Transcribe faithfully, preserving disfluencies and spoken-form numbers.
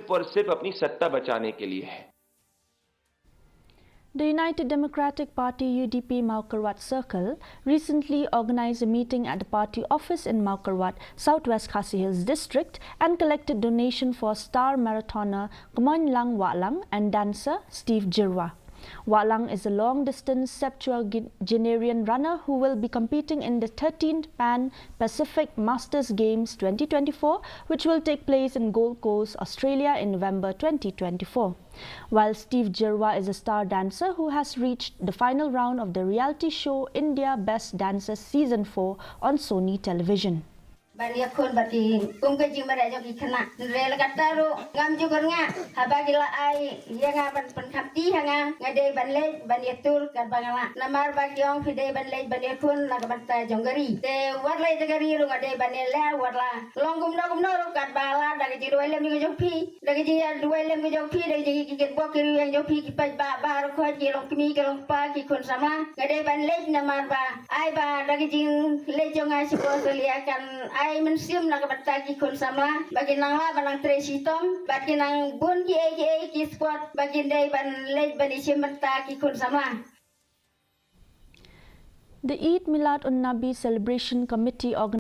पर सिर्फ अपनी सत्ता बचाने के लिए है। The United Democratic Party U D P Mawkyrwat Circle recently organized a meeting at the party office in Mawkyrwat, Southwest Khasi Hills District, and collected donation for star marathoner Kmoinlang Wahlang and dancer Steve Jyrwa. Wahlang is a long distance septuagenarian runner who will be competing in the thirteenth Pan Pacific Masters Games twenty twenty-four, which will take place in Gold Coast, Australia in November twenty twenty-four. While Steve Jyrwa is a star dancer who has reached the final round of the reality show India Best Dancer Season four on Sony Television. Ban ïakhun bad ki kum ka jingmara jong ki khynnah. Hynrei la katta ruh ngam ju kyrngah haba ki la ai ïa nga ban pynkhamti ha nga, nga dei ban leit ban ïatur katba nga lah. Namar ba ki ong phi dei ban leit ban ïakhun na ka bynta jong ka ri. Te wat leit da ka ri ruh nga dei ban ïaleh, wat la long kumno kumno ruh katba lah da ka jingduwai lem jong phi. Da ka jingïaduwai lem ka jong phi, da ka jingkitbok ki rwiang jong phi, ki paidbah baroh khoit, ki long kmie ki long kpa, ki khun samla. Nga dei ban leit namar ba ai ba da ka jingleit jong nga sha Australia kan ai mynsiem na ka bynta ki khun samla ba kin nang lah ban nang trei shitom, ba kin nang bun kiei kiei ki sport ba kin dei ban leit ban ïashim bynta ki khun samla. The Eid Milad un Nabi Celebration Committee organized